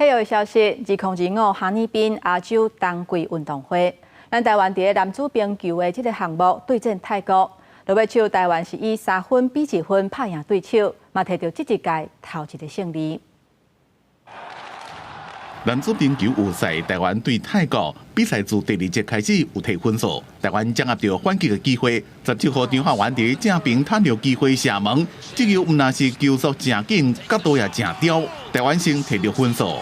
體育消息，2025哈爾濱亞洲冬季運動會，咱台灣佇男子冰球的這个項目對戰泰國，落尾手台灣是以3分比1分拍贏對手，嘛摕著這一屆頭一个勝利。男子冰球有賽，台灣對泰國比賽自第二節開始有提分數，台灣掌握著反擊的機會。17號張浩源佇正邊趁著機會射門，這球毋但是球速誠緊，角度也誠刁，台灣先提著分數。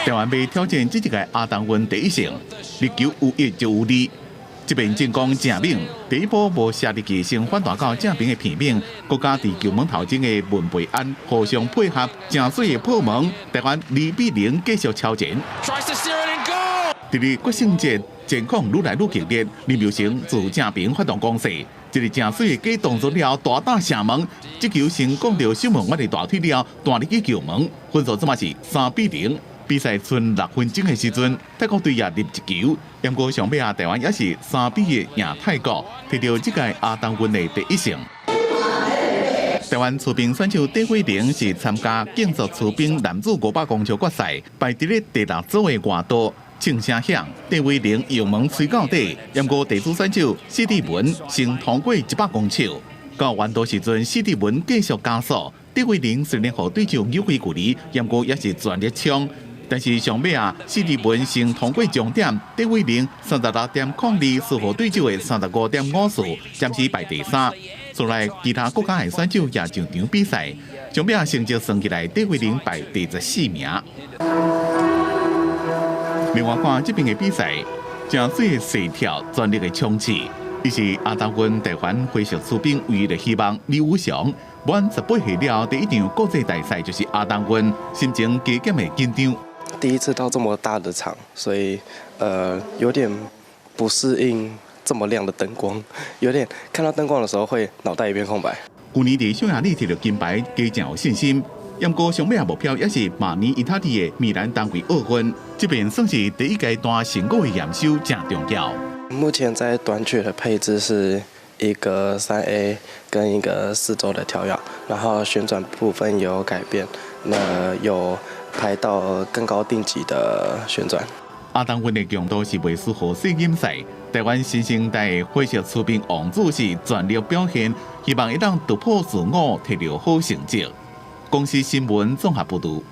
台灣欲挑戰這一屆亞東運第一勝，入球有一就有二。這邊進攻誠猛，第一波無射入去，先反彈到正邊的片面，閣佮佇球門頭前的文培安互相配合，誠媠的破門，台灣2比0繼續超前。佇咧決勝戰，戰況愈來愈激烈，林佑成自正邊發動攻勢，一个誠媠的假動作了後，大膽射門，這球先摃著守門員的大腿了，彈入去球門，分數這馬是3比0。比賽賰6分鐘的時陣，泰國隊也入一球，毋過上尾啊，台灣也是3比1贏泰國，摕著這屆亞東運的第一勝。台灣持冰選手戴偉倫是參加競速持冰男子500公尺決賽，排佇咧第六組的外道，槍聲響，戴偉倫油門吹到底，毋過地主選手史蒂文先通過100公尺，到彎道時陣，史蒂文繼續加速，戴偉倫雖然予對手扭開距離，毋過也是全力衝。但是上尾啊，史蒂文先通過終點，戴偉倫36.02，輸予對手的35.54，暫時排第三。所來其他國家的選手也上場比賽，上尾啊成績算起來，戴偉倫排第14名。另外看這邊的比賽，誠媠的踅跳，全力的衝刺，伊是亞東運台灣花式持冰唯一的希望李宇翔。滿18歲了，第一場國際大賽就是亞東運，心情加減會緊張。第一次到這麼大的場，所以有點不適應這麼亮的燈光，有點看到燈光的時候會腦袋一片空白。舊年佇匈牙利摕著金牌，加誠有信心。毋過上尾的目標也是明年意大利的米蘭冬季奧運，這邊算是第一階段成果的驗收，誠重要。目前在短曲的配置是一個3A 跟一個四周的跳躍，然後旋轉部分有改變，那有排到更高定級的旋轉。亞東運的強度是袂輸予世錦賽，台灣新生代的花式持冰王子是全力表現，希望會當突破自我，摕著好成績。公視新聞綜合報導。